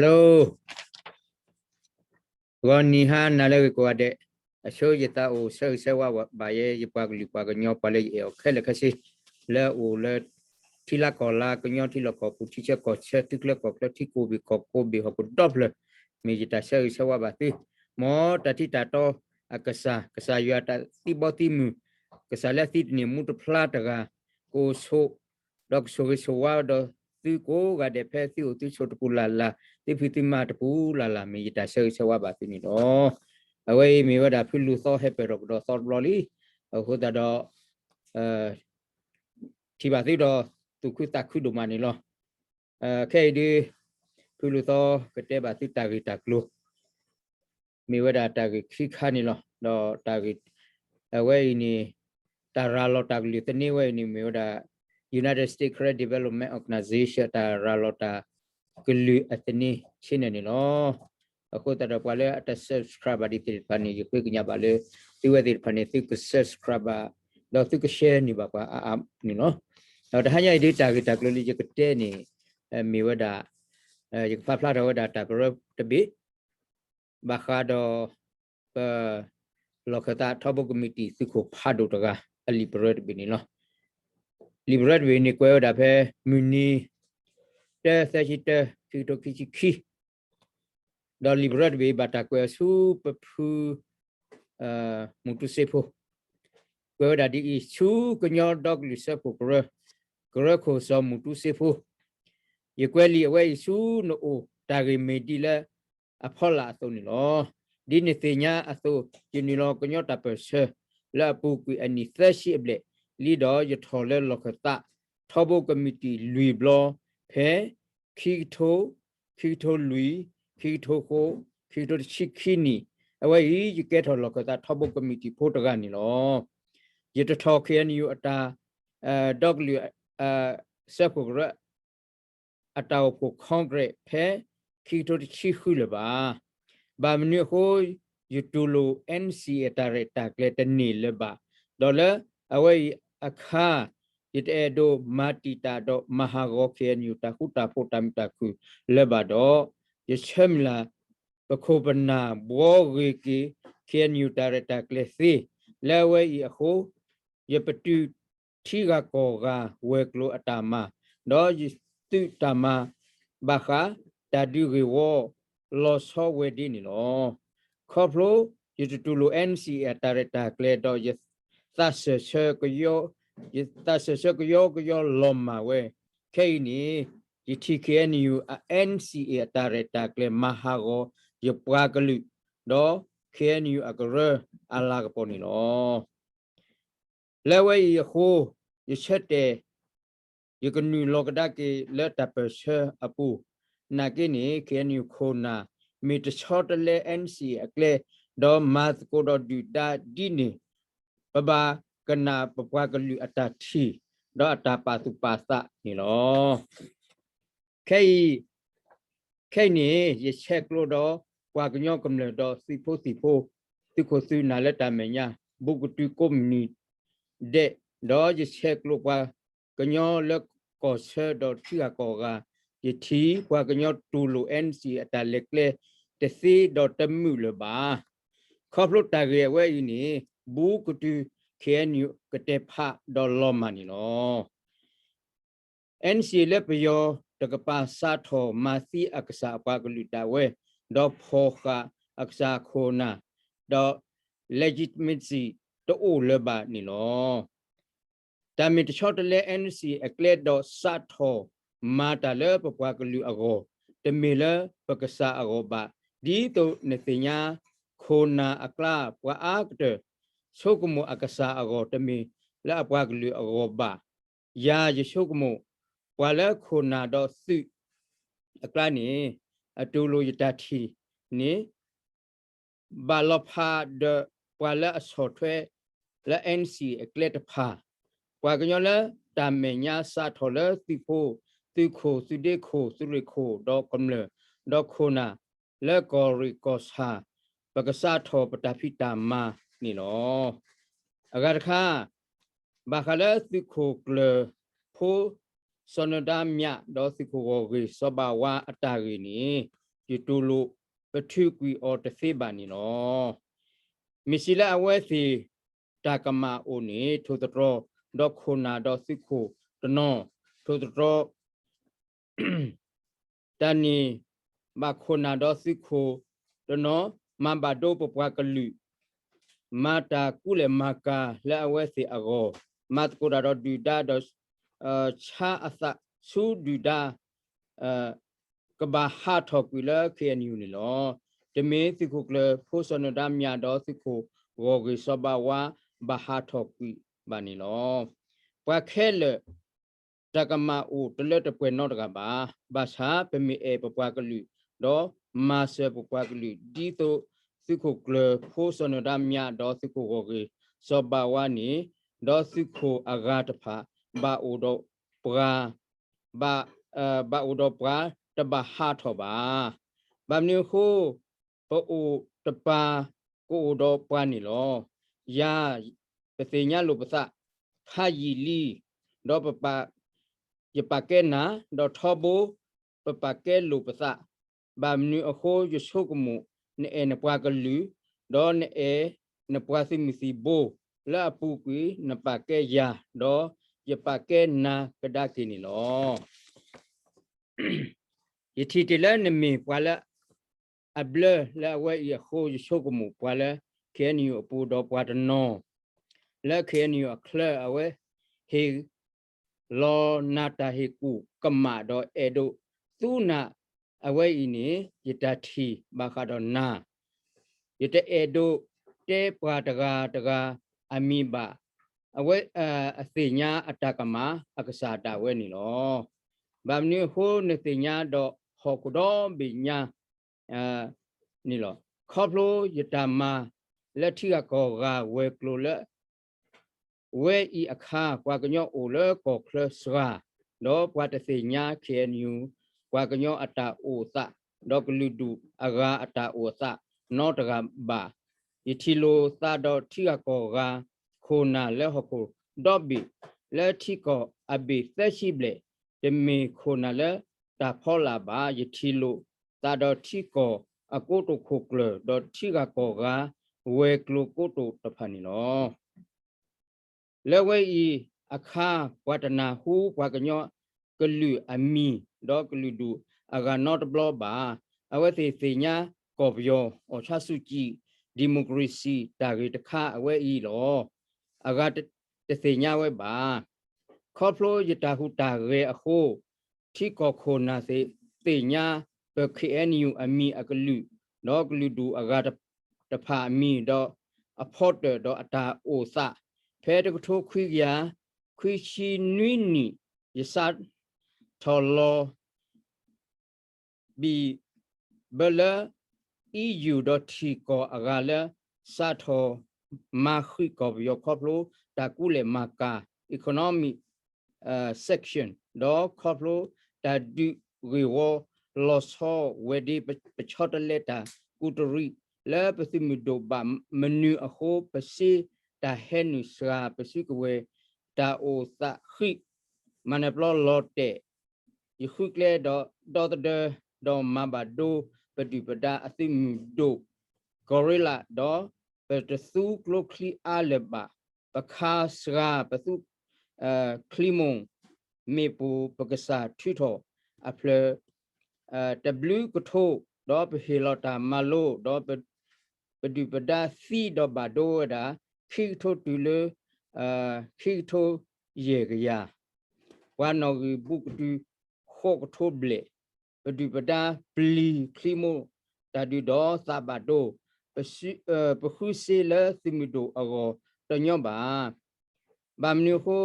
Hello, ဂီၤနံၤဟါနၤလၢအဂ့ၤကိးဂၤဒဲး, အဆိယသးအိၣ်ဆၢဂ့ၤဆၢဝါဘၣ်ယဲ ယပှၤကလုာ်ပှၤကညီပှၤလၢယအဲၣ်အီၤခဲလၢာ်ခဲဆ့, လၢအအိၣ်လၢ ထံလါကီၢ်လါ ကညီထံလီၢ်ကီၢ်ပူၤ ထံဆၢကီၢ်ဆၢ ထံချၢကီၢ်ချၢ ထံကိးဘ့ၣ်ကီၢ်ကိးဘ့ၣ် ဟီၣ်ခိၣ်ဒီဖျၢၣ်, မ့ၢ်ယတၢ်ဆၢဂ့ၤဆၢဝါဘၣ်သု, မ်တၢ်ထံတၢ်တီအကစၢ်, ကစၢ်ယွၤတၢ်သံဘီသံမုၢ်, ကစၢ်လၢအသံတန့ၢ်မူတဖျါတဂၤ, ကအိၣ်ဆိး ဒီးကဆိၣ်ဂ့ၤဆိၣ်ဝါဒီးသုကိးဂၤဒဲး ဖဲသုအိၣ်သုဆိးတပူၤလၢ်လၢ်, သုဖံးသုမၤတပူၤလၢ်လၢ် မ့ၢ်ယတၢ်ဆၢဂ့ၤဆၢဝါဘၣ်သုန့ၣ်လီၤ. အဝဲအံၤမ့ၢ်ဝဲဒၣ်ဖုလူၤသီဟဲပၢၢ်ထီၣ်ကဒီးသီတဘျီလံ, အဃိသတးဒီး ထံၣ်ဘၣ်သုဒီးသူၣ်ခုသးခုဒိၣ်မးန့ၣ်လီၤ. ခဲအံၤဒုး ဖုလူၤသီကတဲဘၣ်သုတၢ်ဂ့ၢ်တၢ်ကျိၤ မ့ၢ်ဝဲဒၣ်တၢ်ဂ့ၢ်ခံခါန့ၣ်လီၤ. ဒီးတၢ်ဂ့ၢ် အဝဲအံၤန့ၣ် တၢ်ရၤလီၤတၢ်ကလုၢ်သန့ဝဲအံၤန့ၣ် မ့ၢ်ဝဲဒၣ် United States Karen Development Organization တၢ်ရၤလီၤတၢ်ကလုၢ်အသန့ channel န့ၣ်လီၤ. အဃိသတးဒီးပှၤလၢအတ subscribe ဘၣ်ဒံးသ့ၣ်တဖၣ်န့ၣ် ယဃ့ကညးဘၣ်လၢ သုဝဲသ့ၣ်တဖၣ်န့ၣ် သုက subscribe ဘၣ် ဒီးသုက share န့ၢ်ဘၣ်ပှၤအါအါန့ၣ်လီၤ. ဒီးတဟါညါအံၤဒုး တၢ်ဂ့ၢ်တၢ်ကျိၤလၢယကတဲန့ၣ် မ့ၢ်ဝဲဒၣ် ယကပာ်ဖျါထီၣ်ဝဲဒၣ်တၢ်ပရၢတဘ့ၣ် ဘၣ်ဃးဒီး ပ လီၢ်ခၢၣ်သးထီဘိကမံးတံာ်သုးခိၣ်ဖးဒိၣ်တဂၤ အလံာ်ပရၢတဘ့ၣ်န့ၣ်လီၤ. လံာ်ပရၢတဘ့ၣ်န့ၣ်ကွဲးဝဲဒၣ်ဖဲ မုၢ်နံၤ တၢ သၢဆံတၢ ခံကထိခံဆံခံ ဒီးလံာ်ပရၢတဘ့ၣ်ဘၣ်တၢ်ကွဲးအီၤဆူပဖု မူတူစ့ဖိ, ကွဲးဝဲဒၣ်ဒ်အံၤ, ဆူကညီဒီကလုာ်စၢဖှိၣ်ကရၢ, ကရၢခိၣ်စီၤမူတူစ့ဖိ, ယကွဲးလံာ်အဝဲအံၤဆူနအိၣ်တၢ်ဂ့ၢ်မ့ၢ်ဒ်လၢအဖီလာ်အသိးန့ၣ်လီၤ. ဒ်နသ့ၣ်ညါအသိး, ယနုာ်လီၤကညီတၢ်ပၢၢ်ဆၢ လၢအပူၤကွံာ်အနံၣ်သၢဆံအဘျဲၣ်လံဒီး ယထီၣ်လၢလီၢ်ခၢၣ်သးထီဘိကမံးတံာ်လွံၢ်ဘျီ ဖဲ ခံကထိ, ခံကထိလွံၢ်, ခံကထိဃိး, ခံကထိတဆံခံနံၣ်, အဝဲအံၤ ယကဲထီၣ်လီၢ်ခၢၣ်သးထီဘိကမံးတံာ်ဖိတဂၤန့ၣ်လီၤ. ယတထီၣ် ခ့ၣ်အဲၣ်ယူၣ် အတၢ် ဒီကလုာ် စၢဖှိၣ်ကရၢ အတၢ်အိၣ်ဖှိၣ် Congress ဖဲ ခံကထိတဆံဃုလၢၤဘၣ်. ဘၣ်မနုၤအဃိ ယတူၢ်လိာ် NCA အတၢ်ရဲၣ်တၢ်ကျဲၤတန့ၢ်လၢၤဘၣ်. ဒီးလၢအဝဲအံၤအခါ ယတအဲၣ်ဒိးမၤတံာ်တာ်ဒီးမၤဟးဂီၤ ခ့ၣ်အဲၣ်ယူၣ် တၢ်ဃူတၢ်ဖိးတၢ်မုာ်တၢ်ခုၣ်လၢၤဘၣ်ဒီး ယဆၢမုၢ်လၢ် ပခိၣ်ပနၢ်ဘှီဂ့ၤက့ၤ ခ့ၣ်အဲၣ်ယူၣ် တၢ်ရဲၣ်တၢ်ကျဲၤသ့. လၢအဝဲအံၤအဃိ ယပတုာ်ထံဂၤကီၢ်ဂၤဝဲၤကျိၤအတၢ်မၤ, ဒီးယသုးတၢ်မၤဘၣ်ဃး တၢ်ဒုးဂ့ၢ်ဝီလီၤဆီဝဲဒ်န့ၣ်လီၤ. ခီဖျိယတတူၢ်လိာ် NCA အတၢ်ရဲၣ်တၢ်ကျဲၤဒီး ယသးစၢၢ်ဆၢကယီ, ယသးစၢၢ်ဆၢကယီကယီလီၤမၢ်ဝဲ. ခဲအံၤန့ၣ် ယထံၣ် ခ့ၣ်အဲၣ်ယူၣ် အ NCA အတၢ်ရဲၣ်တၢ်ကျဲၤမၤဟးဂီၤ ယပှၤကလုာ် ဒီး ခ့ၣ်အဲၣ်ယူၣ် အကရၢအလၤကပီၤန့ၣ်လီၤ. လၢအဝဲအံၤအဃိ ယဆၢတဲာ် ယကနုာ်လီၤကဒါက့ၤလၢတၢ်ပၢၢ်ဆၢအပူၤ, နာ်က့န့ၣ် ခ့ၣ်အဲၣ်ယူၣ် ခိၣ်နၢ် မ့ၢ်တဆီတလဲ NCA အကျဲ ဒီးမၤသကိးဒီးဒုၣ်ဒါဒ်န့ၣ် ပဘၣ်ကနၣ်ပပှၤကလုာ်အတၢ်ထံၣ် ဒီးအတၢ်ပာ်သူၣ်ပာ်သးန့ၣ်လီၤ. ခဲအံၤ, ခဲအံၤန့ၣ် ယဆဲးကျိးဒီးပှၤကညီကမျၢၢ်ဒီးသုးဖိသံၣ်ဖိ, သုးခိၣ်သုးနၢ်လၢတၢ်မဲာ်ညါ, ဘူးကတုၤကိးမုၢ်နံၤဒဲး, ဒီးယဆဲးကျိးပှၤကညီလၢကီၢ်ဆၢဒီးထံဂၤကီၢ်ဂၤ, ယထံၣ်ပှၤကညီတူၢ်လိာ် NCA အတၢ်လဲၤကျဲတသ့ဒီးတမုာ်လၢၤဘၣ်. ခီဖျိတၢ်ဂ့ၢ်အဝဲအံၤန့ၣ် ဘူးကတုၤ ခ့ၣ်အဲၣ်ယူၣ် ကတဲာ်ဖးဒီးလီၤမၢ်န့ၣ်လီၤ. NCA လၢပယီၤတကပၤစးထီၣ်မၤသံအကစၢ်အပှၤကလုာ်ဒၣ်ဝဲ, ဒီးဖီၣ်ဃာ်အကစၢ်အခိၣ်အနၢ်, ဒီး legitimacy တအိၣ်လၢၤဘၣ်န့ၣ်လီၤ. တၢ်မ့ၢ်တဆီတလဲ NCA အကျဲဒီးစးထီၣ်မၤတၢ်လၢပပှၤကလုာ်အဂီၢ်, တမ့ၢ်လၢပကစၢ်အဂီၢ်ဘၣ်. ဒ်သိးနသ့ၣ်ညါ ခိၣ်နၢ်အကျါ ပှၤအါကတၢၢ် ဆိကမိၣ်အကစၢ်အဂီၢ် တမ့ၢ်လၢအပှၤကလုာ်အဂီၢ်ဘၣ်. ယၤယဆိကမိၣ် ပှၤလၢခိၣ်နၢ်ဒီးသုးအကျါန့ၣ် အတူၢ်လိာ်ယတၢ်ထံၣ်န့ၣ် ဘၣ်လီၤဖးဒီးပှၤလၢအဆီၣ်ထွဲလၢ NCA အကျဲတဖၣ်, ပှၤကညီလၢတၢ်မဲာ်ညါစးထီၣ်လၢသုးဖိ, သုးခိၣ်, သုးဒ့ခိၣ်, သုးရ့ၣ်ခိၣ်, ဒီးကမျၢၢ်, ဒီးခိၣ်နၢ်လၢကီၢ်ရ့ၣ်ကီၢ်ဆၣ်, ပကစးထီၣ်ပတၢ်ဖံးတၢ်မၤန့ၣ်လီၤ. အဂၤတခါ ဘၣ်ဃးလၢသုးခိၣ်ကျၢၢ်ဖိ စီၤနၢၤဒါမြး ဒီးသုးခိၣ်ဂီၢ်ဂ့ၢ် စီၤဘၣ်ဝါအတၢ်ဂ့ၢ်န့ၣ် ယတူၢ်လိာ်ပထုးကွံာ်အီၤတသ့ဘၣ်န့ၣ်လီၤ. မ့ၢ်စံးလၢအဝဲသ့ၣ်တၢ်ကမၣ်အိၣ်န့ၣ် ထိၣ်သတြီၤ ဒီးခိၣ်နၢ်ဒီးသုးခိၣ်တနီၤ, ထိၣ်သတြီၤ တၢ်န့ၣ်ဘၣ်ခိၣ်နၢ်ဒီးသုးခိၣ်တနီၤ မၤဘၣ်ဒိပပှၤကလုာ်, မၤတၢ်ကူလဲၢ်မၤကၤလၢအဝဲသ့ၣ်အဂီၢ်, မၤသကိးတၢ်ဒီးဒုၣ်ဒါဒီး ဆါအသးဆူဒုၣ်ဒါ ကဘၣ်ဟးထီၣ်ကွံာ်လၢ ခ့ၣ်အဲၣ်ယူၣ်န့ၣ်လီၤ. တမ့ၢ်သုးခိၣ်ကျၢၢ်ဖိစီၤနၢၤဒါမြဒီးသုးခိၣ်ဂီၢ်ဂ့ၢ်စီၤဘးဝါဘၣ်ဟးထီၣ်ကွံာ်ဘၣ်န့ၣ်လီၤ. ပှၤခဲလၢာ် တၢ်ကမၣ်အိၣ်တလၢတပှဲၤနီတဂၤဘၣ်. ဘၣ်ဆၣ်ပမ့ၢ်အဲၣ်ပပှၤကလုာ် ဒီးမၤစၢၤပပှၤကလုာ် ဒ်သိးသုးခိၣ်ကျၢၢ်ဖိစီၤနၢၤဒါမြဒီးသုးခိၣ်ဂီၢ်ဂ့ၢ်စီၤဘးဝါန့ၣ် ဒီးသုးခိၣ်အဂၤတဖၣ် ဘၣ်အိၣ်ဒီးပှၤ ဘၣ် ဘၣ်အိၣ်ဒီးပှၤတဘၣ်ဟးထီၣ်ဘၣ်. ဘၣ်မနုၤအဃိ ပအိၣ်တပၤ ကအိၣ်ဒီးပှၤန့ၣ်လီၤ. ယၤ ပသ့ၣ်ညါလိာ်ပသး ခါယံာ်လံ, ဒီး ယပာ်ကဲနၤ, ဒီးထီဘိ ပပာ်ကဲလိာ်ပသး, ဘၣ်မနုၤအဃိယဆိကမိၣ် နအဲၣ်နပှၤကလုာ်, ဒီးနအဲၣ်နပှၤသုးမုၢ်သံၣ်ဘိ, လၢအပူၤကွံာ်နပာ်ကဲယၤ, ဒီးယပာ်ကဲနၤကဒါက့ၤန့ၣ်လီၤ. ယထံၣ်တ့ၢ်လၢနမ့ၢ်ပှၤလၢအဘျၢလၢအဝဲအံၤအဃိ ယဆိကမိၣ်ပှၤလၢ ခ့ၣ်အဲၣ်ယူၣ်အပူၤဒီးပှၤတနီၤ လၢ ခ့ၣ်အဲၣ်ယူၣ်အချၢ အဝဲဟ့ၣ်လီၤနၤတၢ်ဟ့ၣ်ကူၣ်ကမၣ်ဒီးအဲၣ်ဒိးသူနၤ အဝဲအံၤန့ၣ် ယတၢ်ထံၣ်ဘၣ်ဃးဒီးနၤ ယတအဲၣ်ဒိးတဲပှၤတဂၤတဂၤအမံၤဘၣ်. အဝဲအသ့ၣ်ညါအတၢ်ကမၣ်အကစၢ်ဒၣ်ဝဲန့ၣ်လီၤ. ဘၣ်မနုၤအဃိ နသ့ၣ်ညါဒီးဟီၣ်ခိၣ်ဒီဘ့ၣ်ညါန့ၣ်လီၤ. ခီဖျိယတၢ်မၤလၢထံဂၤကီၢ်ဂၤဝဲၤကျိၤလၢ ဝဲအံၤအခါ ပှၤကညီအိၣ်လၢကီၢ်ချၢစှၤ, ဒီးပှၤတသ့ၣ်ညါ ခ့ၣ်အဲၣ်ယူၣ် ပှၤကညီအတၢ်အိၣ်သး, ဒီးကလုာ်ဒူၣ်အဂၤအတၢ်အိၣ်အသးနီတဂၤဘၣ်. ယထံၣ်လိာ်သးဒီးထံဂၤကီၢ်ဂၤ ခိၣ်နၢ်လၢဟီၣ်ခိၣ်ဒီဘ့ၣ် လၢထံကီၢ်အဘ့ၣ်သၢဆံဘျဲၣ်, တမ့ၢ်ခိၣ်နၢ်လၢတၢ်ဖီလာ်ဘၣ်. ယထံၣ်လိာ်သးဒီးထံကီၢ်အကိတိာ်ခိၣ်ကျၢၢ် ဒီးထံဂၤကီၢ်ဂၤဝဲၤကျိၤကိတိာ်တဖၣ်န့ၣ်လီၤ. လၢဝဲအံၤအခါ ပှၤတနၢ်ဟူပှၤကညီကလုာ်အမံၤ ဒီးကလုာ်ဒူၣ်အဂၤနီတဘျီဘၣ်. အဝဲသ့ၣ်သ့ၣ်ညါကီၢ်ပယီၤ အောင်ဆန်းစုကြည် democracy တၢ်ဂ့ၢ်တခါအဝဲအံၤလီၤ. အဂၤတသ့ၣ်ညါဝဲဘၣ်. ခီဖျိယတၢ်ဟူးတၢ်ဂဲၤအဃိ ထံကီၢ်ခိၣ်နၢ်သ့ၣ်ညါ ပ ခ့ၣ်အဲၣ်ယူၣ် အမံၤအကလုာ် ဒီးကလုာ်ဒူၣ်အဂၤတဖၣ်အမံၤ ဒီးအဖီတၢၣ်ဒီးအတၢ်အိၣ်သး ဖဲတကထိခွံကယၤ ခွံဆံနွံနံၣ် ယစးထီၣ်လီၤ ဘံၣ်ဘၢလၢ အံၣ်ယူၣ် ဒီးထံကီၢ်အဂၤလၢ စးထီၣ်မၤဃံးကီၢ်ပယီၤခီဖျိ တၢ်ကူလဲၢ်မၤကၤ economic sanction ဒီးခီဖျိတၢ်ဒုးဂ့ၢ်ဝီ လီၤဆီဝဲၤဒ့ ပဆီတလဲတၢ်ကူးတရံး လၢပသုးမုၢ်ဒိၣ်ဘၣ်မနုၤအဃိ ပစ့တၢ်ဟဲနုာ်စှၤ ပစုကဝဲၤတၢ်အိၣ်သးဃံး မၤနၢၤပျီလီၤတဲာ် ယဃုကျဲဒီးဒီသဒၢ ဒီးမၤဘၣ်ဒိပဒုၣ်ပဒါအသုးမုၢ်ဒိၣ် guerrilla ဒီးပတသူကျိချံအါလၢၤဘၣ်. ပခါစှၤ ပသူ ချံမိၢ်မ့ၣ်ပိၢ် ပကစၢ်ထုးထီၣ်အဖျၢၣ် တဘျုးကထိ ဒီးပဟ့ၣ်လီၤတၢ်မၤလိ ဒီးပဒုၣ်ပဒါသံဒီးဘၣ်ဒိဝဲဒၣ် ခံကထိတုၤလၢ ခံကထိယဲၢ်ကယၤ ပှၤနီၣ်ဂံၢ်ဘူးကတုၤ ဃိးကထိဘျဲၣ် ပဒုၣ်ပဒါပျံၤချံမိၢ်တၢ်ဒုးဒီးသးဘၣ်ဒိ ပဃုစ့လၢသုးမုၢ်ဒိၣ်အဂီၢ်တညီဘၣ်. ဘၣ်မနုၤအဃိ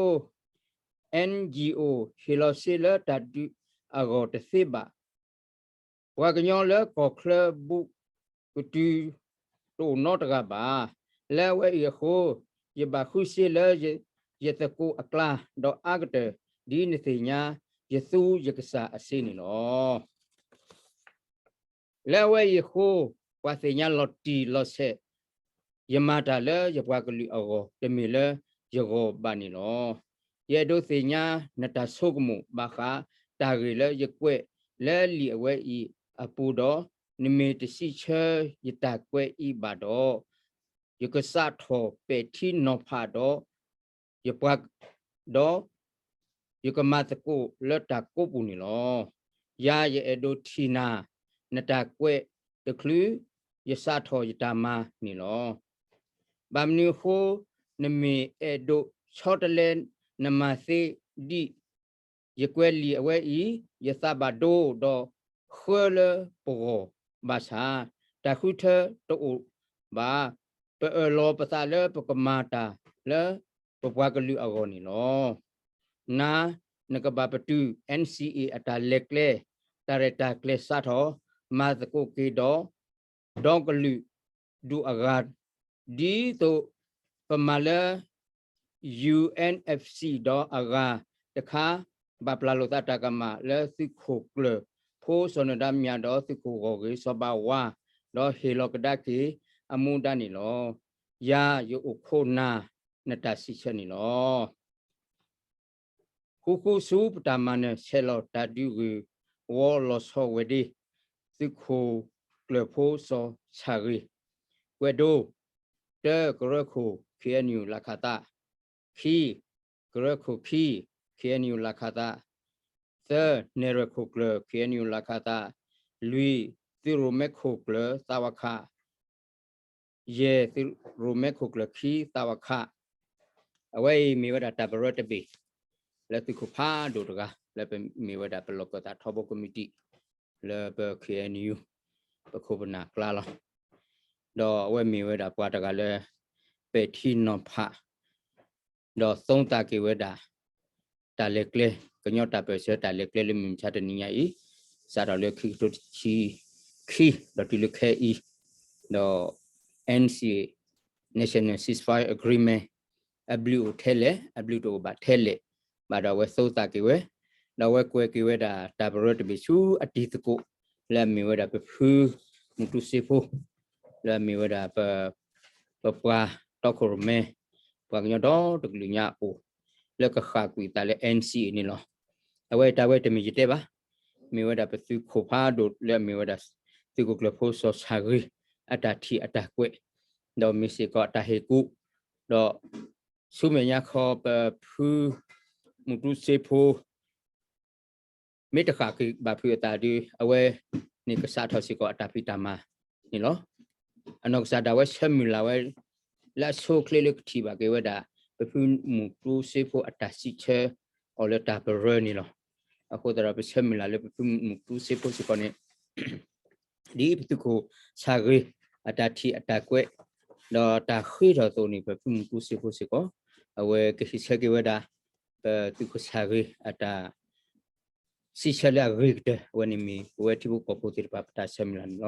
NGO ဟ့ၣ်လီၤစ့လၢတၢ်ဒုးအဂီၢ်တသ့ဘၣ်. ပှၤကညီလၢကီၢ်ချၢဘူးကတုၤတအိၣ်နီတဂၤဘၣ်. လၢအဝဲအံၤအဃိ ယဘၣ်ဃုစ့လၢယသကိးအကျါ ဒီးအါကတၢၢ် ဒ်နသ့ၣ်ညါယသူယကစၢ်အစ့န့ၣ်လီၤ. လၢအဝဲအံၤအဃိ ပှၤသ့ၣ်ညါလီၤတံၢ်လီၤဆဲး ယမၤတၢ်လၢယပှၤကလုာ်အဂီၢ် တမ့ၢ်လၢယဂီၢ်ဘၣ်န့ၣ်လီၤ. ယအဲၣ်ဒိးသ့ၣ်ညါနတၢ်ဆိကမိၣ်ဘၣ်ဃးတၢ်ဂ့ၢ်လၢယကွဲးလၢလံာ်အဝဲအံၤအပူၤဒီး နမ့ၢ်တစံးဆၢယတၢ်ကွဲးအံၤဘၣ်ဒီး, ယကစးထီၣ်ပဲာ်ထံနီၤဖးဒီး ယပှၤ, ဒီး ယကမၤသကိးလၢတၢ်ကိးပူၤန့ၣ်လီၤ. ယၤယအဲၣ်ဒိးထံၣ်နၤ, နတၢ်ကွဲးတချုး ယစးထီၣ်ယတၢ်မၤန့ၣ်လီၤ. ဘၣ်မနုၤအဃိ နမ့ၢ်အဲၣ်ဒိးဆီတလဲနမၤသ့ဒံး, ယကွဲးလံာ်အဝဲအံၤ, ယသးဘၣ်ဒိဒီးဃၢလၢပဂီၢ်ဘၣ်ဆၣ်, တၢ်ဃုထၢတအိၣ်ဘၣ်. ပအၢၣ်လီၤပသးလၢပကမၤတၢ်လၢပပှၤကလုာ်အဂီၢ်န့ၣ်လီၤ. နၤ, နကဘၣ်ပတုာ် NCA အတၢ်လဲၤကျဲ, တၢ်ရဲၣ်တၢ်ကျဲၤစးထီၣ် မၤသကိးက့ၤဒီး ဒီကလုာ်ဒူၣ်အဂၤ, ဒ်သိးပမၤလၢ UNFC ဒီးအဂၤတခါ ဘၣ်ပျၢ်လိာ်သးတၢ်ကမၣ်လၢသုးခိၣ်ကျၢၢ်ဖိစီၤနၢၤဒါမြဒီး သုးခိၣ်ဂီၢ်ဂ့ၤစီၤဘၣ်ဝါ, ဒီးဟ့ၣ်လီၤကဒါက့ၤအမူဒါန့ၣ်လီၤ. ယၤယအိၣ်ခိးနၤ နတၢ်စံးဆၢန့ၣ်လီၤ. ဃူဃူဆူပတၢ်မၤနၢၤ ဆဲးလီၤတၢ်ဒုးဂ့ၢ်ဝီလီၤဆီဝဲၤဒ့, သုးခိၣ်ကျၢၢ်ဖိစီၤဆၣ်ဂ့ၤ, ကွဲးဒိ, တၢ ကရၢခိၣ် KNU လၢခးသး, ခံ, ကရၢခိၣ်ခံ KNU လၢခးသး, သၢ, နဲၣ်ရွဲၣ်ခိၣ်ကျၢၢ် KNU လၢခးသး, လွံၢ်, သုးရိၣ်မဲခိၣ်ကျၢၢ် သးဝးခး ယဲၢ်, သုးရိၣ်မဲခိၣ်ကျၢၢ်ခံ သးဝးခး, အဝဲအံၤမ့ၢ်ဝဲဒၣ်တၢ်ပရၢတဘ့ၣ် လၢသုးခိၣ်ဖးဒိၣ်တဂၤ လၢပမ့ၢ်ဝဲဒၣ်ပလီၢ်ကၢၢ်သးထီဘိကမံးတံာ် လၢပ KNU ပခိၣ်ပနၢ်ကျါလီၤ. ဒီးအဝဲမ့ၢ်ဝဲဒၣ်ပှၤတဂၤလၢ ပဲာ်ထံနီၤဖး ဒီးသိသးက့ၤဝဲဒၣ် တၢ်လဲၤကျဲ, ကညီတၢ်ပၢၢ်ဆၢတၢ်လဲၤကျဲလၢမုၢ်မဆါတနံၤညါအံၤ, စးထီၣ်လၢခံကထိခံဆံခံ ဒီးတုၤလၢခဲအံၤ, ဒီး NCA, National Ceasefire Agreement အဘျုးအိၣ်ထဲလဲၣ်, အဘျုးတအိၣ်ဘၣ်ထဲလဲၣ်, ဘၣ်ဒီးအဝဲသိသးက့ၤဝဲ, ဒီးအဝဲကွဲးက့ၤဝဲဒၣ်တၢ်ပရၢတဘ့ၣ်ဆူအတံၤသကိး လၢအမ့ၢ်ဝဲဒၣ်ပဖုမူတူစ့ဖိ, လၢအမ့ၢ်ဝဲဒၣ် ပပှၤတီခိၣ်ရိၣ်မဲ, ပှၤကညီဒီတကလုာ်ညါအအိၣ်, လၢကဃၣ်ကွံာ်သးလၢ NCA န့ၣ်လီၤ. အဝဲတၢ်ဝဲတမ့ၢ်ယတဲဘၣ်, မ့ၢ်ဝဲဒၣ်ပသုးခိၣ်ဖးဒိၣ်လၢအမ့ၢ်ဝဲဒၣ် သုးခိၣ်ကျၢၢ်ဖိစီၤဆၣ်ဂ့ၤ အတၢ်ထံၣ်အတၢ်ကွဲး, ဒီးမ့ၢ်စ့ၢ်ကီးအတၢ်ဟ့ၣ်ကူၣ်, ဒီးဆူမဲာ်ညါခီပဖု မူတူစ့ဖိ မ့ၢ်တဃၣ်က့ၤဘၣ်ဖုးအသးဒီး အဝဲန့ၣ်ကစးထီၣ်စ့ၢ်ကီးအတၢ်ဖံးတၢ်မၤန့ၣ်လီၤ. အနီၢ်ကစၢ်ဒၣ်ဝဲဆၢမုၢ်လၢ်ဝဲ လၢအဆိအချ့လၢကထံၣ်ဘၣ်က့ၤဝဲဒၣ် ပဖုမူတူစ့ဖိအတၢ်စံးဆၢအီၤလၢတၢ်ပရၢန့ၣ်လီၤ. အဃိသတးဒီးပဆၢမုၢ်လၢ်လၢပဖုမူတူစ့ဖိစ့ၢ်ကီးန့ၣ် ဒ်ပသုးခိၣ်ဆၣ်ဂ့ၤ အတၢ်ထံၣ်အတၢ်ကွဲး ဒီးတၢ်ဃ့ထီၣ်အသိးန့ၣ် ပဖုမူတူစ့ဖိစ့ၢ်ကီး အဝဲကဟ့ၣ်ဆၢက့ၤဝဲဒၣ် ပသုးခိၣ်ဆၣ်ဂ့ၤအတၢ် စံးဆၢလၢအဂ့ၤကတၢၢ် အဝဲန့ၣ်မ့ၢ်ပဝဲထံဖိကီၢ်ဖိသ့ၣ်တဖၣ်ပတၢ်ဆၢမုၢ်လၢ်န့ၣ်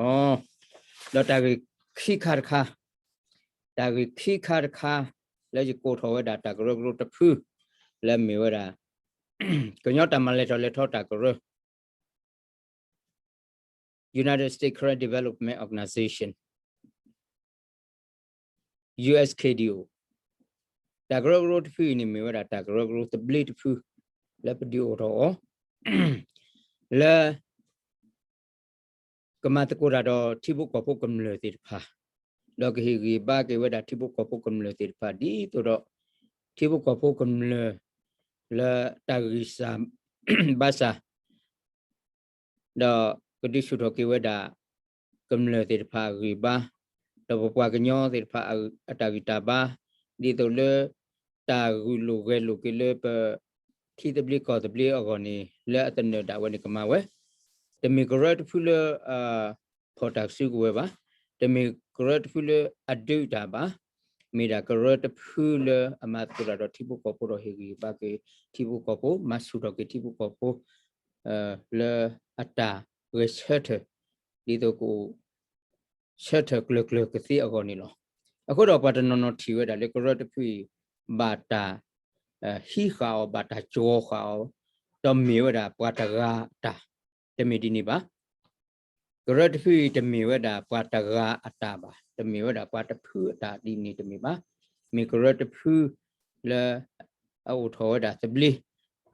လီၤ. ဒီးတၢ်ဂ့ၢ်ခံခါတခါ, တၢ်ဂ့ၢ်ခံခါတခါ လၢယကိးထီၣ်ဝဲဒၣ်တၢ်ကရၢကရိတဖု လၢမ့ၢ်ဝဲဒၣ် ကညီတၢ်မၤလဲၤထီၣ်လဲၤထီတၢ်ကရၢ United States Karen Development Organization, USKDO တၢ်ကရၢကရိတဖုအံၤန့ၣ် မ့ၢ်ဝဲဒၣ်တၢ်ကရၢကရိသဘျ့တဖု လၢပဒုးအိၣ်ထီၣ်အီၤ လၢ ကမၤသကိးတၢ်ဒီးထံဖိကီၢ်ဖိကမျၢၢ်သ့ၣ်တဖၣ်, ဒီးကဟ့ၣ်ဂံၢ်ဘါက့ၤဝဲဒၣ်ထံဖိကီၢ်ဖိကမျၢၢ်သ့ၣ်တဖၣ် ဒ်သိးဒီး ထံဖိကီၢ်ဖိကမျၢၢ်လၢတၢ်ဂံၢ်စၢ်ဘါစၢ် ဒီးကဒုးဆူၣ်ထီၣ်က့ၤဝဲဒၣ် ကမျၢၢ်သ့ၣ်တဖၣ်အဂံၢ်ဘါ, ဒီးပပှၤကညီသ့ၣ်တဖၣ်အတၢ်ဂံၢ်တၢ်ဘါ, ဒ်သိးလၢ တၢ်ဂုာ်လိာ်ဂဲၤလိာ်က့ၤလၢပ ထံသဘျ့ကီၢ်သဘျ့အဂီၢ်န့ၣ် လၢအသနၢၣ်ဒၣ်ဝဲန့ၣ်ကမၤဝဲ, တမ့ၢ်ကရၢတဖုလၢ ဖီၣ်တၢ်စုကဝဲၤဘၣ်, တမ့ၢ်ကရၢတဖုလၢအဒုးတၢ်ဘၣ်, မ့ၢ်ဒၣ်ကရၢတဖုလၢအမၤသကိးတၢ်ဒီးထံဖိကီၢ်ဖိဒီးဟ့ၣ်ဂံၢ်ဘါက့ၤထံဖိကီၢ်ဖိ, မၤဆူၣ်ထီၣ်က့ၤထံဖိကီၢ်ဖိ လၢအတၢ်ဂဲၤဆၢထၢၣ်, ဒ်သိးကအိၣ် ဆၢထၢၣ်ကျၢၤကျၢၤကသ့အဂီၢ်န့ၣ်လီၤ. အဃိဒီးပှၤတနီၤနီၤထံၣ်ဝဲဒၣ်လၢကရၢတဖုအံၤ ဘၣ်တၢ် ဟံးဃာ်အီၤ ဘၣ်တၢ်ကီၤဃာ်အီၤ, ဒီးမ့ၢ်ဝဲဒၣ်ပှၤတဂၤအတၢ်, တမ့ၢ်ဒ်န့ၣ်ဘၣ်. ကရၢတဖုအံၤတမ့ၢ်ဝဲဒၣ်ပှၤတဂၤအတၢ်ဘၣ်, တမ့ၢ်ဝဲဒၣ်ပှၤတဖုအတၢ်ဒ်န့ၣ်တမ့ၢ်ဘၣ်. မ့ၢ်ကရၢတဖုလၢ အအိၣ်ထီၣ်ဝဲဒၣ်သဘျ့,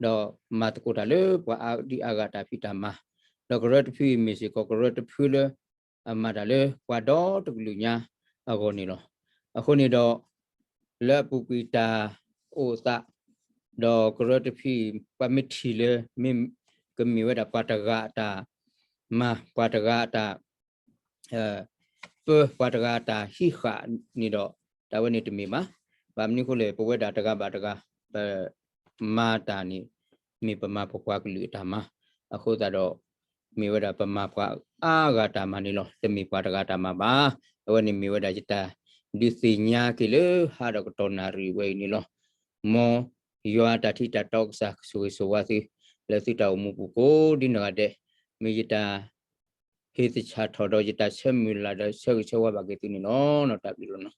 ဒီးမၤသကိးတၢ်လၢပှၤအါဒံအါဂၤတၢ်ဖံးတၢ်မၤ, ဒီးကရၢတဖုအံၤမ့ၢ်စ့ၢ်ကီးကရၢတဖုလၢ အမၤတၢ်လၢပှၤဒီတကလုာ်ညါအဂီၢ်န့ၣ်လီၤ. အဃိန့ၣ်ဒီး လၢအပူၤကွံာ်တၢ်အိၣ်သး ဒီးကရၢတဖု ပှၤမ့ၢ်ထံၣ်လၢ မ့ၢ်ကမ့ၢ်ဝဲဒၣ်ပှၤတဂၤအတၢ်မၤ ပှၤတဂၤအတၢ် ပၢ ပှၤတဂၤအတၢ်ဟံးဃာ်န့ၣ်ဒီး တၢ်ဝဲန့ၣ်တမ့ၢ်ဘၣ်. ဘၣ်မနုၤအဃိလဲၣ် ပဝဲဒၣ်တဂၤဘၣ်တဂၤ ပမၤတၢ်န့ၣ် မ့ၢ်ပမၤပပှၤကလုာ်အတၢ်မၤ အဃိသတးဒီး မ့ၢ်ဝဲဒၣ်ပမၤပှၤအါဂၤတၢ်မၤန့ၣ်လီၤ. တမ့ၢ်ပှၤတဂၤတၢ်မၤဘၣ်. အဝဲန့ၣ်မ့ၢ်ဝဲဒၣ်ယတၢ်ဒုးသ့ၣ်ညါက့ၤလၢဟါဒီးကတီၢ်နၣ်ရံၣ်ဝဲအံၤန့ၣ်လီၤ. မ်ယွၤအတၢ်ထံၣ်တၢ်တီကစၢ်ဆိၣ်ဂ့ၤဆိၣ်ဝါသု လၢသုတၢ်အိၣ်မူပူၤကိးဒ်နီၢ်ဂၤဒဲး, မ့ၢ်ယတၢ် ဟ့ၣ်သဆၣ်ထီၣ်ဒီးယတၢ်ဆၢမုၢ်လၢ်ဒီးဆၢဂ့ၤဆၢဝါဘၣ်က့ၤသုန့ၣ်လီၤ. တၢ်ဘျုးလီၤနီၤ.